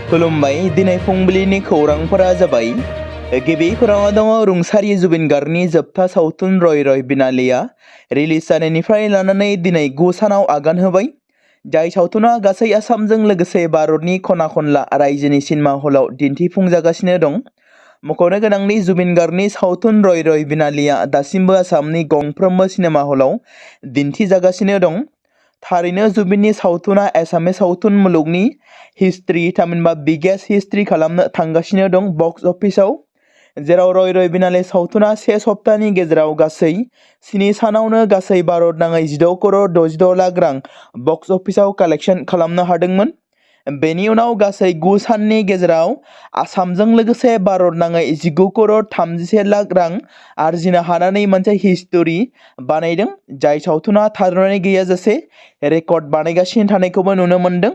खुलुमबाय दिनै फुंबिलिनि खौरांफोरा जाबाय गिबि खौराङाव दङ रुंसारि जुबिन गार्गनि जोबथा सावथुन रय रय बिनालेया रिलिज जानायनिफ्राय लानानै दिनै 9 सानाव आगान होबाय। जाय सावथुना गासै आसामजों लोगोसे भारतनि खना खनला रायजोनि सिनेमा हलाव दिन्थिफुंजागासिनो दं। मख'नो गोनांनि जुबिन गार्गनि सावथुन रय रय बिनालेया दासिमबो आसामनि गंफ्रोमबो सिनेमा हलाव दिन्थिजागासिनो दं। थारैनो जुबिननि सावथुना एसामिस सावथुन मुलुगनि हिस्ट्रि थामहिनबा बिगेस्ट हिस्ट्रि खालामनो थांगासिनो दं बक्स अफिसाव, जेराव रय रय बिनाले सावथुना 1 सप्तानि गेजेराव गासै 7 सानावनो गासै भारत नाङै 16 करोड़ 66 लाख रां बक्स अफिसाव कालेक्शन खालामनो हादोंमोन। बेनि उनाव गासै 9 साननि गेजेराव आसामजों लोगोसे भारत नाङै 19 करोड़ 31 लाख रां आरजिनो हानानै मोनसे हिस्टरि बानायदों। जाय सावथुना थाद'नाय गैयाजासे रेकर्ड बानायगासिनो थानायखौबो नुनो मोनदों।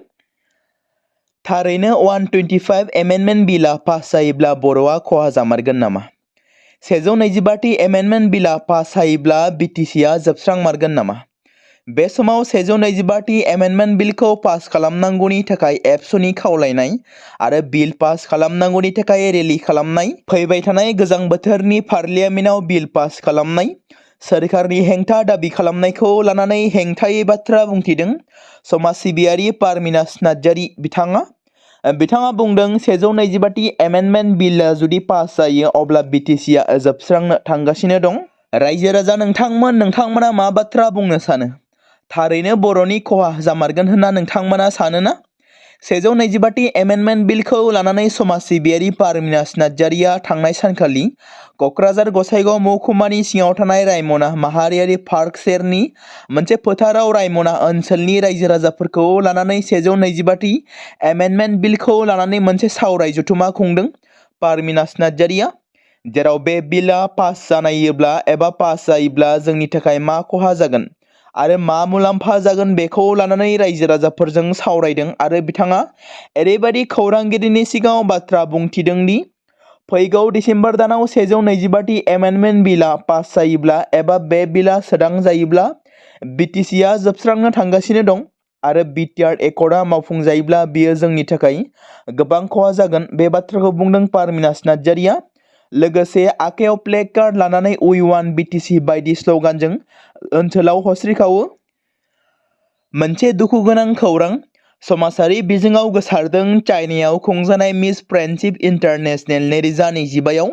थारैनो 125 एमेन्डमेन्ट बिलआ पास जायोब्ला बर'आ खहा जामारगोन नामा? 125 एमेन्डमेन्ट बिलआ पास जायोब्ला बिटिसिआ जोबस्रांमारगोन नामा? बे समाव 125 एमेन्डमेन्ट बिलखौ पास खालामनांगौनि थाखाय एबसुनि खावलायनाय आरो बिल पास खालामनांगौनि थाखाय रेलि खालामनाय, फैबाय थानाय गोजां बोथोरनि पार्लियामेन्टआव बिल पास खालामनाय, सोरखारनि हेंथा दाबि खालामनायखौ लानानै हेंथायै बाथ्रा बुंथिदों समाज सिबियारि पारमिनास नार्जारी बिथाङा बुंदों 125 एमेन्डमेन्ट बिलआ जुदि पास जायो अब्ला बिटिसिआ जोबस्रांनो थांगासिनो दं। रायजो राजा नोंथांमोना मा बाथ्रा बुंनो सानो? थारैनो बर'नि खहा जामारगोन होनना नोंथांमोना सानोना? 125 एमेन्डमेन्ट बिलखौ लानानै समाज सिबियारि पारमिनास नार्जारीआ थांनाय सानखालि क'क्राझार गसाइगाव महकुमानि सिङाव थानाय रायमना माहारियारि पार्क सेरनि मोनसे फोथाराव रायमना ओनसोलनि रायजो राजाफोरखौ लानानै 125 एमेन्डमेन्ट बिलखौ लानानै मोनसे सावराय जथुमा खुंदों पारमिनास नार्जारीआ, जेराव बे बिलआ पास जायोब्ला जोंनि थाखाय मा खहा जागोन आरो मा मुलाम्फा जागोन बेखौ लानानै रायजो राजाफोरजों सावरायदों आरो बिथाङा ओरैबायदि खौरांगिरिनि सिगाङाव बाथ्रा बुंथिदों दि फैगौ डिसेम्बर दानाव 125 एमेन्डमेन्ट बिलआ पास जायोब्ला एबा बे बिलआ सोदां जायोब्ला बिटिसिआ जोबस्रांनो थांगासिनो दं आरो बिटिआर एकर्डआ मावफुंजायोब्ला बियो जोंनि थाखाय गोबां खहा जागोन। बे बाथ्राखौ बुंदों पारमिनास नार्जारीआ। लोगोसे आखायाव प्ले कार्ड लानानै उइ वान बिटिसि बायदि स्ल'गानजों ओनसोलाव हस्रिखावो। मोनसे दुखुगोनां खौरां समाजारि बिजोङाव गोसारदों चाइनायाव खुंजानाय मिस फ्रेन्डशिप इन्टारनेशनेल 2025 आव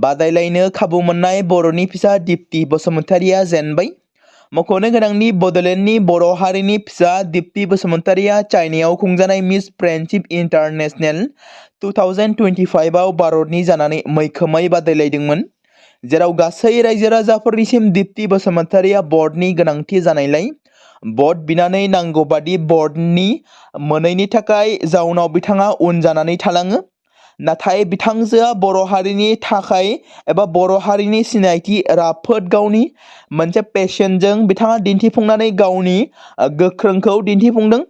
बादायलायनो खाबु मोननाय बर'नि फिसा दीप्ति बसुमतारीआ जेनबाय। मख'नो गोनांनि बड'लेण्डनि बर' हारिनि फिसा दीप्ति बसुमतारीआ चाइनायाव खुंजानाय मिस फ्रेन्डशिप इन्टारनेशनेल 2025 आव भारतनि जानानै मैखोमै बादायलायदोंमोन, जेराव गासै रायजो राजाफोरनिसिम दीप्ति बसुमतारीआ भटनि गोनांथि जानायलाय भट बिनानै नांगौबादि भटनि मोनैनि थाखाय जाउनाव बिथाङा उन जानानै थालाङो। नाथाय बिथांजोआ बर' हारिनि थाखाय एबा बर' हारिनि सिनायथि राफोद गावनि मोनसे पेशनजों बिथाङा दिन्थिफुंनानै गावनि गोख्रोंखौ दिन्थिफुंदों।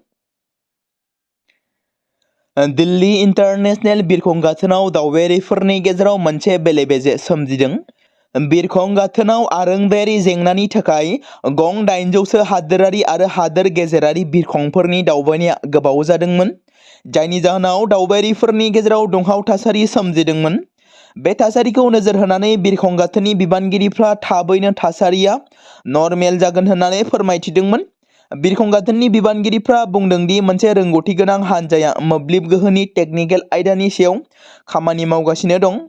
दिल्ली इन्टारनेशनेल बिरखं गाथोनाव दावबायारिफोरनि गेजेराव मोनसे बेले-बेजे सोमजिदों। बिरखं गाथोनाव आरोंदायारि जेंनानि थाखाय गं 800सो हादोरारि आरो हादोर गेजेरारि बिरखंफोरनि दावबायनाया गोबाव जादोंमोन, जायनि जाहोनाव दावबायारिफोरनि गेजेराव दुंहाव थासारि सोमजिदोंमोन। बे थासारिखौ नोजोर होनानै बिरखं गाथोननि बिबानगिरिफ्रा थाबैनो थासारिया नर्मेल जागोन होननानै फोरमायथिदोंमोन। बिरखं गाथोननि बिबानगिरिफ्रा बुंदों दि मोनसे रोंगौथि गोनां हानजाया मोब्लिब गोहोनि टेकनिकेल आयदानि सायाव खामानि मावगासिनो दं।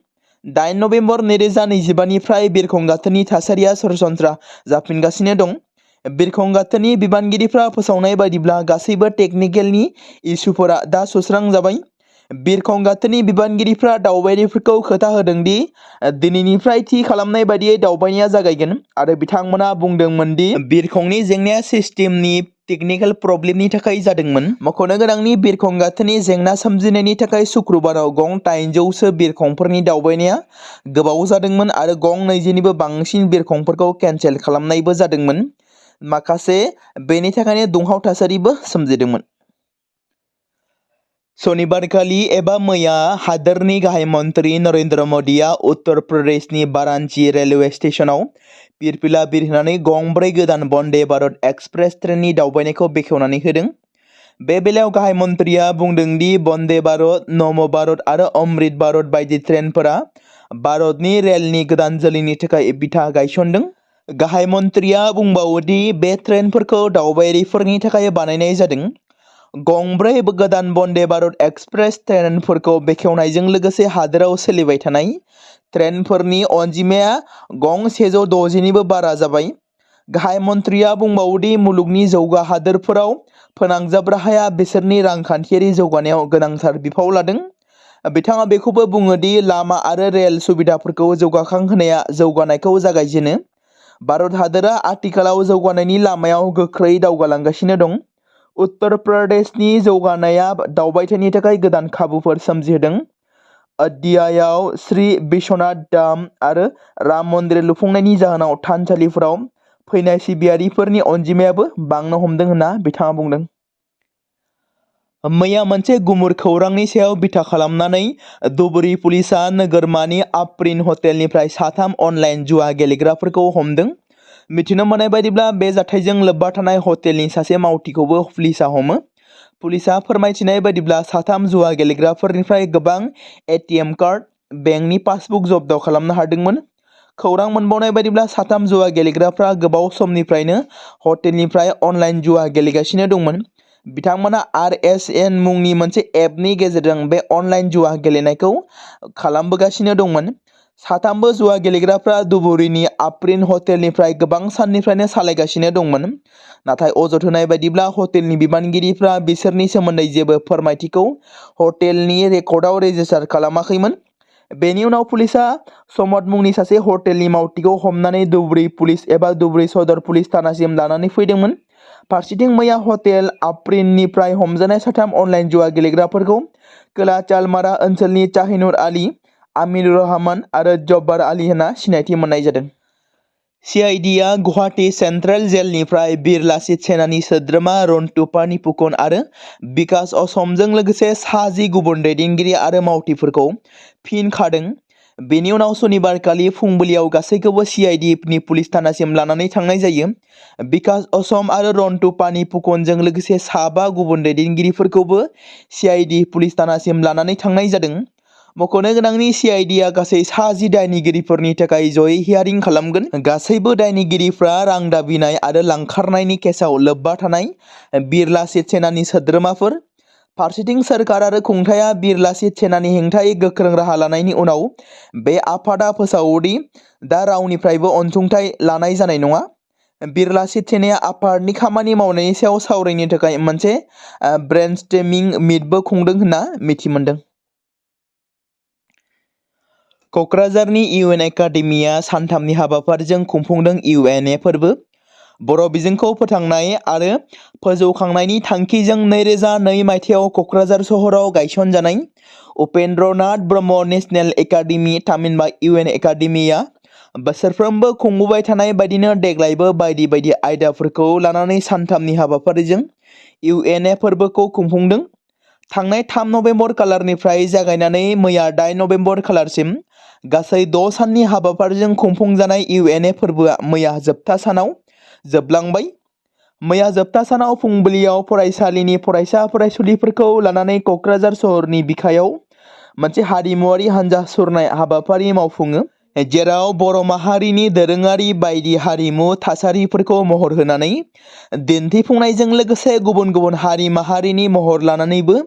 8 नबेम्बर 2025 निफ्राय बिरखं गाथोननि थासारिया सरासनस्रा जाफिनगासिनो दं। बिरखं गाथोननि बिबानगिरिफ्रा फोसावनाय बायदिब्ला गासैबो टेकनिकेलनि इसुफोरा दा सुस्रांजाबाय। बिरखं गाथोननि बिबानगिरिफ्रा दावबायारिफोरखौ खोथा होदों दि दिनैनिफ्राय थि खालामनाय बायदियै दावबायनाया जागायगोन आरो बिथांमोना बुंदोंमोन दि बिरखंनि जेंनाया सिस्टेमनि टेकनिकेल प्रब्लेमनि थाखाय जादोंमोन। मख'नो गोनांनि बिरखं गाथोननि जेंना सोमजिनायनि थाखाय सुक्रुबाराव गं 800सो बिरखंफोरनि दावबायनाया गोबाव जादोंमोन आरो गं 20निबो बांसिन बिरखंफोरखौ केन्सेल खालामनायबो जादोंमोन। माखासे बेनि थाखायनो दुंहाव थासारिबो सोमजिदोंमोन। शनिबारखालि एबा मैया हादोरनि गाहाय मन्थ्रि नरेन्द्र मोदीआ उत्तर प्रदेशनि वाराणसि रेलवे स्टेशनाव फिरफिला बिरहोनानै गं 4 गोदान वन्दे भारत एक्सप्रेस ट्रेननि दावबायनायखौ बेखेवनानै होदों। बे बेलायाव गाहाय मन्थ्रिया बुंदों दि बन्दे भारत, नम भारत आरो अमृत भारत बायदि ट्रेनफोरा भारतनि रेलनि गोदान जोलैनि थाखाय बिथा गायसनदों। गाहाय मन्थ्रिया बुंबावो दि बे ट्रेनफोरखौ दावबायारिफोरनि थाखाय बानायनाय जादों। गंब्रै गोदान बन्दे भारत एक्सप्रेस ट्रेनफोरखौ बेखेवनायजों लोगोसे हादोराव सोलिबाय थानाय ट्रेनफोरनि अनजिमाया गं 160निबो बारा जाबाय। गाहाय मन्थ्रिया बुंबावो दि मुलुगनि जौगा हादोरफोराव फोनांजाब राहाया बिसोरनि रांखान्थियारि जौगानायाव गोनांथार बिफाव लादों। बिथाङा बेखौबो बुङो दि लामा आरो रेल सुबिदाफोरखौ जौगाखांहोनाया जौगानायखौ जागायजेनो। भारत हादोरा आथिखालाव जौगानायनि लामायाव गोख्रै दावगालांगासिनो दं। उत्तर प्रदेशनि जौगानाया दावबायथायनि थाखाय गोदान खाबुफोर सोमजिहोदों। अयोध्यायाव श्री विश्वनाथ धाम आरो राम मन्दिर लुफुंनायनि जाहोनाव थानसालिफोराव फैनाय सिबियारिफोरनि अनजिमायाबो बांनो हमदों होनना बिथाङा बुंदों। मैया मोनसे गुमुर खौरांनि सायाव बिथा खालामनानै धुबुरी पुलिसआ नोगोरमानि आफ्रिन हटेलनिफ्राय 3 अनलाइन जुवा गेलेग्राफोरखौ हमदों। मिथिनो मोननाय बायदिब्ला बे जाथायजों लोब्बा थानाय हटेलनि सासे मावथिखौबो पुलिसआ हमो। पुलिसआ फोरमायथिनाय बायदिब्ला 3 जुवा गेलेग्राफोरनिफ्राय गोबां एटिएम कार्ड, बेंकनि पासबुक जब्द खालामनो हादोंमोन। खौरां मोनबावनाय बायदिब्ला 3 जुवा गेलेग्राफ्रा गोबाव समनिफ्रायनो हटेलनिफ्राय अनलाइन जुवा गेलेगासिनो दंमोन। बिथांमोना RSN मुंनि मोनसे एपनि गेजेरजों बे अनलाइन जुवा गेलेनायखौ खालामबोगासिनो दंमोन। 3 जुवा गेलेग्राफ्रा धुबुरीनि आफ्रिन हटेलनिफ्राय गोबां साननिफ्रायनो सालायगासिनो दंमोन। नाथाय अजद होनाय बायदिब्ला हटेलनि बिबानगिरिफ्रा बिसोरनि सोमोन्दै जेबो फोरमायथिखौ हटेलनि रेकर्डआव रेजिस्टार खालामाखैमोन। बेनि उनाव पुलिसआ समद मुंनि सासे हटेलनि मावथिखौ हमनानै धुबुरी पुलिस एबा धुबुरी सदर पुलिस थानासिम लानानै फैदोंमोन। फारसेथिं मैया हटेल आफ्रिननिफ्राय हमजानाय 3 अनलाइन जुवा गेलेग्राफोरखौ खोला चालमारा ओनसोलनि शाहिनुर आली, आमिनुर रहमान आरो जब्बार आली होनना सिनायथि मोननाय जादों। CIDआ गुवाहाटी सेन्ट्रेल जेलनिफ्राय बीर लासित सेनानि सोद्रोमा रन्टु पानिपुकन आरो विकास असमजों लोगोसे 10 गुबुन दैदेनगिरि आरो मावथिफोरखौ फिन खादों। बेनि उनाव सनिबारखालि फुंबिलियाव गासैखौबो CIDनि पुलिस थानासिम लानानै थांनाय जायो। विकास असम आरो रन्टु पानिपुकनजों लोगोसे 5 गुबुन दैदेनगिरिफोरखौबो CID पुलिस थानासिम लानानै थांनाय जादों। मख'नो गोनांनि CIDआ गासै 10 दायनिगिरिफोरनि थाखाय जयै हियारिं खालामगोन। गासैबो दायनिगिरिफ्रा रां दाबिनाय आरो लांखारनायनि केसाव लोब्बा थानाय बीर लासित सेनानि सोद्रोमाफोर। फारसेथिं सोरखार आरो खुंथाया बीर लासित सेनानि हेंथायै गोख्रों राहा लानायनि उनाव बे आफादा फोसावोदि दा रावनिफ्रायबो अनसुंथाइ लानाय जानाय नङा। बीर लासित सेनाया आफादनि खामानि मावनायनि सायाव सावरायनो थाखाय मोनसे ब्रेनस्टर्मिं मिटबो खुंदों होनना मिथिमोनदों। क'क्राझारनि UN एकाडेमिया सानथामनि हाबाफारिजों खुंफुंदों UNA फोरबो। बर' बिजोंखौ फोथांनाय आरो फोजौखांनायनि थांखिजों 2002 मायथाइयाव क'क्राझार सहराव गायसनजानाय उपेन्द्रनाथ ब्रह्म नेशनेल एकाडेमि थामहिनबा UN एकाडेमिया बोसोरफ्रोमबो खुंबोबाय थानाय बायदिनो देग्लायबो बायदि बायदि आयदाफोरखौ लानानै सानथामनि हाबाफारिजों UNA फोरबोखौ खुंफुंदों। थांनाय 3 नभेम्बर खालारनिफ्राय जागायनानै मैया 8 नभेम्बर खालारसिम गासै 6 साननि हाबाफारिजों खुंफुंजानाय UNA फोरबोआ मैया जोबथा सानाव जोबलांबाय। मैया जोबथा सानाव फुंबिलियाव फरायसालिनि फरायसा फरायसुलिफोरखौ लानानै क'क्राझार सहरनि बिखायाव मोनसे हारिमुआरि हान्जा सुरनाय हाबाफारि मावफुङो, जेराव बर' माहारिनि दोरोङारि बायदि हारिमु थासारिफोरखौ महर होनानै दिन्थिफुंनायजों लोगोसे गुबुन गुबुन हारि माहारिनि महर लानानैबो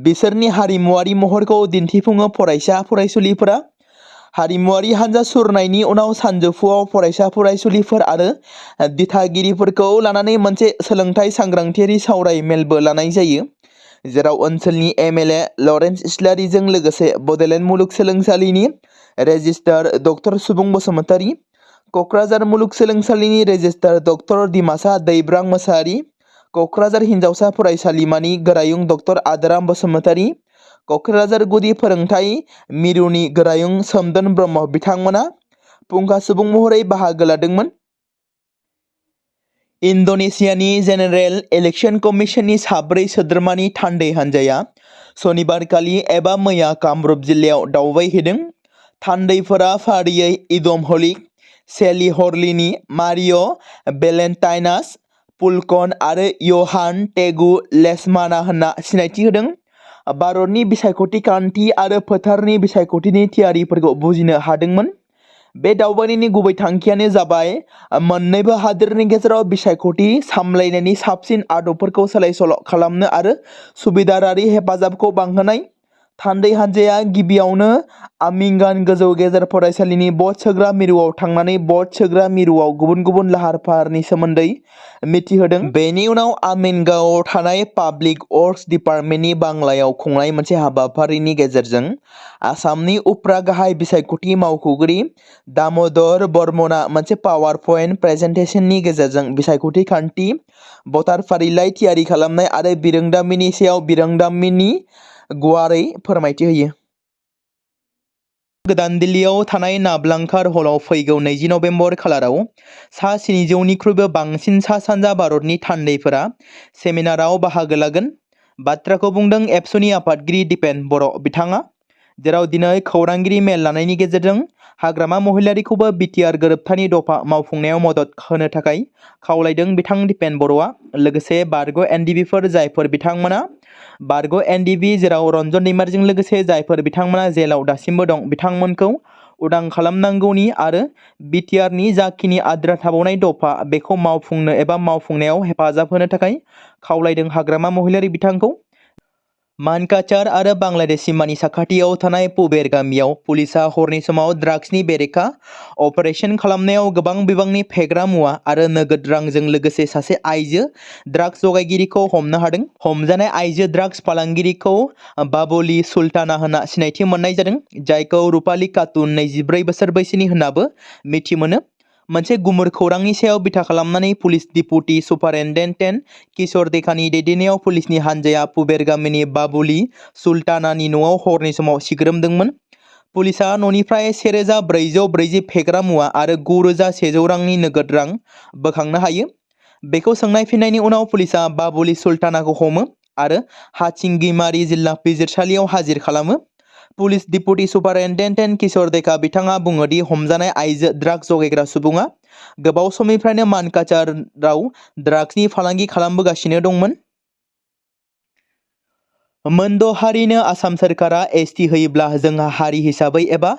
बिसोरनि हारिमुआरि महरखौ दिन्थिफुङो। फरायसा फरायसुलिफोरा हारिमुआरि हान्जा सुरनायनि उनाव सानजौफुआव फरायसा फरायसुलिफोर आरो दिथागिरिफोरखौ लानानै मोनसे सोलोंथाइ सांग्रांथियारि सावराय मेलबो लानाय जायो, जेराव ओनसोलनि MLA लरेन्स इस्लारिजों लोगोसे बड'लेण्ड मुलुगसोलोंसालिनि रेजिस्ट्रार डक्टर सुबुं बसुमतारी, क'क्राझार मुलुगसोलोंसालिनि रेजिस्ट्रार डक्टर दिमासा दैब्रां मोसाहारि, क'क्राझार हिनजावसा फरायसालिमानि गोरायुं डक्टर आदाराम बसुमतारी, क'क्राझार गुदि फोरोंथाइ मिरुनि गोरायुं सोमदोन ब्रह्म बिथांमोना फुंखा सुबुं महरै बाहागो लादोंमोन। इन्ड'नेसियानि जेनेरेल इलेक्शन कमिशननि 4 सोद्रोमानि थान्दै हान्जाया सनिबारखालि एबा मैया कामरुप जिल्लायाव दावबायहैदों। थान्दैफोरा फारियै इदम हलिक, सेली हरलिनी, मारिय' बेलेन्टाइनास, पुलकन आरो यहान टेगु लेसमाना होनना सिनायथि होदों। भारतनि बिसायख'थि खान्थि आरो फोथारनि बिसायख'थिनि थियारिफोरखौ बुजिनो हादोंमोन। बे दावबायनायनि गुबै थांखियानो जाबाय मोन्नैबो हादोरनि गेजेराव बिसायख'थि सामलायनायनि साबसिन आदबफोरखौ सोलाय-सोल' खालामनो आरो सुबिदायारि हेफाजाबखौ बांहोनाय। थान्दै हानजाया गिबियावनो आमिंगान गोजौ गेजेर फरायसालिनि भट सोग्रा मिरुआव थांनानै भट सोग्रा मिरुआव गुबुन गुबुन लाहार-फाहारनि सोमोन्दै मिथिहोदों। बेनि उनाव आमिनगावआव थानाय पाब्लिक वर्क्स डिपार्टमेन्टनि बांलायाव खुंनाय मोनसे हाबाफारिनि गेजेरजों आसामनि उफ्रा गाहाय बिसायख'थि मावख'गिरि दाम'दर बर्मनआ मोनसे पावार पइन्ट प्रेजेन्टेशननि गेजेरजों बिसायख'थि खान्थि, भटार फारिलाइ थियारि खालामनाय आरो बिरोंदामिननि सायाव बिरोंदामिननि गुवारै फोरमायथि होयो। गोदान दिल्लीआव थानाय नाबलांकार हलआव फैगौ 20 नबेम्बर खालाराव सा 700निख्रुइबो बांसिन सा-सानजा भारतनि थान्दैफोरा सेमिनाराव बाहागो लागोन। बाथ्राखौ बुंदों एबसुनि आफादगिरि दिपेन बर' बिथाङा, जेराव दिनै खौरांगिरि मेल लानायनि गेजेरजों हाग्रामा महिलारिखौबो बिटिआर गोरोबथानि दफा मावफुंनायाव मदद होनो थाखाय खावलायदों। बिथां दिपेन बर'आ लोगोसे बारग' एनडिबिफोर जायफोर बिथांमोना बारग' एनडिबि जेराव रन्जन दैमारिजों लोगोसे जायफोर बिथांमोना जेलाव दासिमबो दं बिथांमोनखौ उदां खालामनांगौनि आरो बिटिआरनि जाखिनि आद्रा थाबावनाय दफा बेखौ मावफुंनो एबा मावफुंनायाव हेफाजाब होनो थाखाय खावलायदों। हाग्रामा महिलारि बिथांखौ मानकाचार आरो बांलादेश सिमानि साखाथियाव थानाय पुबेर गामियाव पुलिसआ हरनि समाव ड्राग्सनि बेरेखा अपारेशन खालामनायाव गोबां बिबांनि फेग्रा मुवा आरो नोगोद रांजों लोगोसे सासे आइजो ड्राग्स जगायगिरिखौ हमनो हादों। हमजानाय आइजो ड्राग्स फालांगिरिखौ बाबुली सुल्ताना होनना सिनायथि मोननाय जादों, जायखौ रुपाली खातुन 24 बोसोर बैसोनि होननाबो मिथि मोनो। मोनसे गुमुर खौरांनि सायाव बिथा खालामनानै पुलिस डिपुटि सुपारिनटेन्डेन्ट किशोर देकानि दैदेननायाव पुलिसनि हानजाया पुबेर गामिनि बाबुली सुल्तानानि न'आव हरनि समाव सिग्रोमदोंमोन। पुलिसआ न'निफ्राय 1440 फेग्रा मुवा आरो 9100 रांनि नोगोद रां बोखांनो हायो। बेखौ सोंनाय फिननायनि उनाव पुलिसआ बाबुली सुल्तानाखौ हमो आरो हाथिंगिमारि जिल्ला बिजिरसालियाव हाजिर खालामो। पुलिस डिपुटि सुपारिनटेन्डेन्ट किशोर देका बिथाङा बुङो दि हमजानाय आइजो ड्राग्स जगायग्रा सुबुङा गोबाव समनिफ्रायनो मानकाचाराव ड्राग्सनि फालांगि खालामबोगासिनो दंमोन। मोनद' हारिनो आसाम सोरखारा एसटि होयोब्ला जोंहा हारि हिसाबै एबा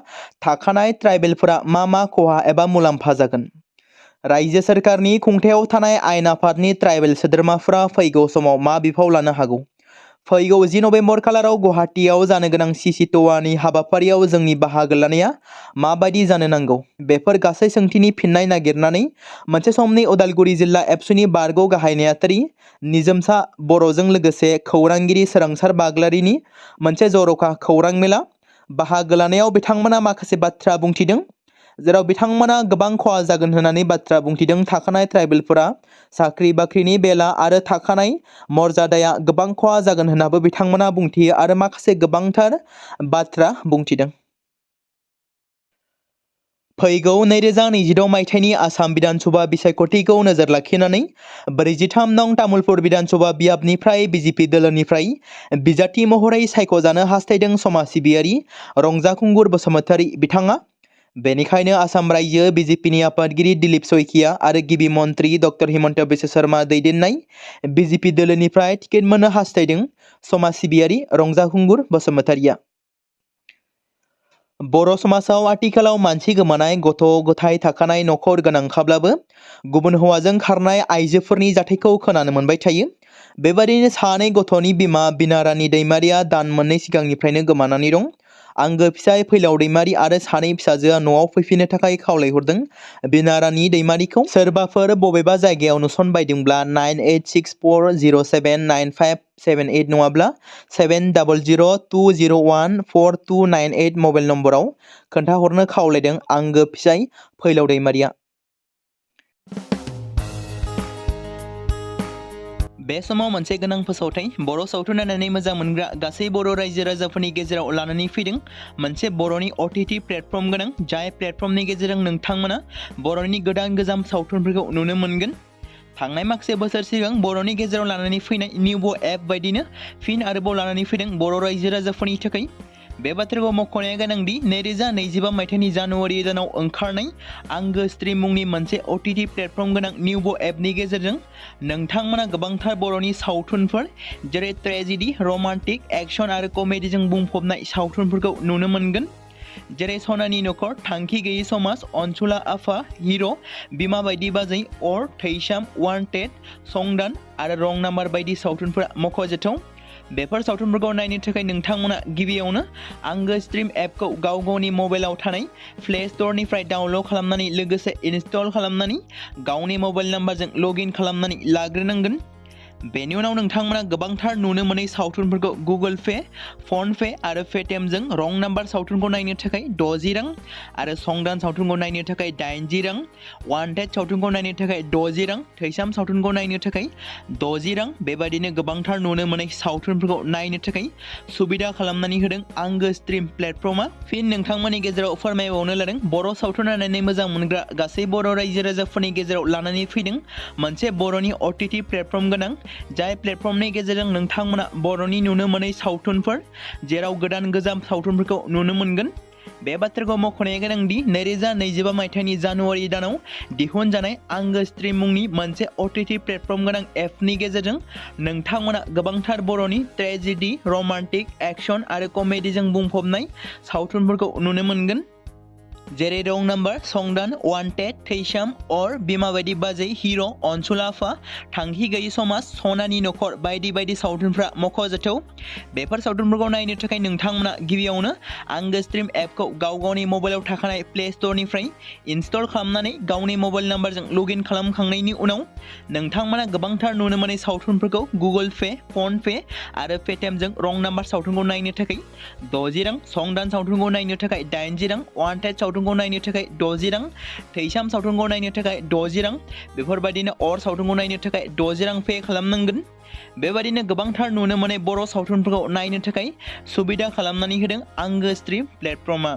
थाखानाय ट्राइबेलफोरा मा खहा एबा मुलाम्फा जागोन? रायजो सोरखारनि खुंथायाव थानाय आयेन आफादनि ट्राइबेल सोद्रोमाफोरा फैगौ समाव मा बिफाव लानो हागौ? फैगौ 10 नबेम्बर खालाराव गुवाहाटीआव जानो गोनां सिसिट'वानि हाबाफारियाव जोंनि बाहागो लानाया माबायदि जानो नांगौ? बेफोर गासै सोंथिनि फिननाय नागिरनानै मोनसे समनि उदालगुरि जिल्ला एबसुनि बारग' गाहाय नेहाथारि निजोमसा बर'जों लोगोसे खौरांगिरि सोरांसार बाग्लारिनि मोनसे जर'खा खौरां मेला बाहागो लानायाव बिथांमोना माखासे बाथ्रा बुंथिदों, जेराव बिथांमोना गोबां खहा जागोन होननानै बाथ्रा बुंथिदों। थाखानाय ट्राइबेलफोरा साख्रि बाख्रिनि बेला आरो थाखानाय मर्यादाया गोबां खहा जागोन होननाबो बिथांमोना बुंथियो आरो माखासे गोबांथार बाथ्रा बुंथिदों। फैगौ 2026 मायथाइनि आसाम बिधानसभा बिसायख'थिखौ नोजोर लाखिनानै 43 नं तामुलपुर बिधानसभा बियाबनिफ्राय बिजेपि दोलोनिफ्राय बिजाथि महरै सायख'जानो हास्थायदों समाज सिबियारि रंजाखुंगुर बसुमतारी बिथाङा। बेनिखायनो आसाम रायजो बिजेपिनि आफादगिरि दिलीप शइकिया आरो गिबि मन्त्रि डक्टर हिमन्त बिश्व शर्मा दैदेननाय बिजेपि दोलोनिफ्राय टिकेट मोननो हास्थायदों समाज सिबियारि रंजाखुंगुर बसुमतारीया। बर' समाजाव आथिखालाव मानसि गोमानाय गथ' गथाय थाखानाय नखर गोनांखाब्लाबो गुबुन हौवाजों खारनाय आइजोफोरनि जाथायखौ खोनानो मोनबाय थायो। बेबादिनो सानै गथ'नि बिमा बिनारानि दैमारिया दान मोननै सिगांनिफ्रायनो गोमानानै दं। आंगो फिसाय फैलाव दैमारि आरो सानै फिसाजोआ न'आव फैफिननो थाखाय खावलायहरदों बिनारानि दैमारिखौ। सोरबाफोर बबेबा जायगायाव नुसनबायदोंब्ला 9864079578 नङाब्ला 7002014298 मबाइल नम्बराव खोन्थाहरनो खावलायदों आंगो फिसाय फैलाव दैमारिया। बे समाव मोनसे गोनां फोसावथाय बर' सावथुन नायनानै मोजां मोनग्रा गासै बर' रायजो राजाफोरनि गेजेराव लानानै फैदों मोनसे बर'नि OTT प्लेटफर्म गोनां, जाय प्लेटफर्मनि गेजेरजों नोंथांमोना बर'नि गोदान गोजाम सावथुनफोरखौ नुनो मोनगोन। थांनाय माखासे बोसोर सिगां बर'नि गेजेराव लानानै फैनाय निउबो एप बायदिनो फिन आरोबाव लानानै फैदों बर' रायजो राजाफोरनि थाखाय बे बाथ्राखौ मख'नाया गोनांदि 2025 मायथाइनि जानुवारि दानाव ओंखारनाय आंगो स्ट्रीम मुंनि मोनसे OTT प्लेटफर्म गोनां निउबो एपनि गेजेरजों नोंथांमोना गोबांथार बर'नि सावथुनफोर जेरै ट्रेजेडी, रमान्टिक, एक्शन आरो कमेडीजों बुंफबनाय सावथुनफोरखौ नुनो मोनगोन। जेरै सनानि नखर, थांखि गैयै समाज, अनसुला आफा, हिर', बिमा बायदि बाजै, अर, थैसाम, वान्टेड, संदान आरो रं नाम्बार बायदि सावथुनफोरा मख'जाथाव। बेफोर सावथुनफोरखौ नायनो थाखाय नोंथांमोना गिबियावनो आंगो स्ट्रीम एपखौ गावनि मबाइलाव थानाय प्ले स्ट'रनिफ्राय डाउनल'ड खालामनानै लोगोसे इनस्टल खालामनानै गावनि मबाइल नाम्बारजों लगइन खालामनानै लाग्रोनांगोन। बेनि उनाव नोंथांमोना गोबांथार नुनो मोनै सावथुनफोरखौ गुगोल पे, फन पे आरो पेटिएमजों रं नाम्बार सावथुनखौ नायनो थाखाय 60 रां आरो संदान सावथुनखौ नायनो थाखाय 80 रां, वान्टेड सावथुनखौ नायनो थाखाय 60 रां, थैसाम सावथुनखौ नायनो थाखाय 60 रां बेबादिनो गोबांथार नुनो मोनै सावथुनफोरखौ नायनो थाखाय सुबिदा खालामनानै होदों आंगो स्ट्रीम प्लेटफर्मा। फिन नोंथांमोननि गेजेराव फोरमायबावनो लादों बर' सावथुन नायनानै मोजां मोनग्रा गासै बर' रायजो राजाफोरनि गेजेराव लानानै फैदों मोनसे बर'नि OTT प्लेटफर्म गोनां जाय प्लेटफर्मनि गेजेरजों नोंथांमोना बर'नि नुनो मोनै सावथुनफोर जेराव गोदान गोजाम सावथुनफोरखौ नुनो मोनगोन। बे बाथ्राखौ मख'नाया गोनांदि 2025 मायथाइनि जानुवारि दानाव दिहुनजानाय आंगो स्ट्रीम मुंनि मोनसे OTT प्लेटफर्म गोनां एपनि गेजेरजों नोंथांमोना गोबांथार बर'नि ट्रेजेडी, रमान्टिक, एक्शन आरो कमेडीजों बुंफबनाय सावथुनफोरखौ नुनो मोनगोन। जेरै रं नाम्बार, संदान, वान्टेड, थैसाम, अर, बिमा बायदि बाजै, हिर', अनसुला आफा, थांखि गैयै समाज, सनानि नखर बायदि बायदि सावथुनफ्रा मख'जाथाव। बेफोर सावथुनफोरखौ नायनो थाखाय नोंथांमोना गिबियावनो आंगो स्ट्रीम एपखौ गावनि मबाइलाव थाखानाय प्ले स्ट'रनिफ्राय इनस्टल खालामनानै गावनि मबाइल नाम्बारजों लगइन खालामखांनायनि उनाव नोंथांमोना गोबांथार नुनो मोनै सावथुनफोरखौ गुगोल पे, फन पे आरो पेटिएमजों रं नाम्बार सावथुनखौ नायनो थाखाय 60 रां, संदान सावथुनखौ नायनो थाखाय 80 रां, वान्टेड सावथुनखौ नायनो थाखाय 60 रां, थैसाम सावथुनखौ नायनो थाखाय 60 रां बेफोरबायदिनो अर सावथुनखौ नायनो थाखाय 60 रां पे खालामनांगोन। बेबायदिनो गोबांथार नुनो मोनै बर' सावथुनफोरखौ नायनो थाखाय सुबिदा खालामनानै होदों आंगो स्ट्रीम प्लेटफर्मा।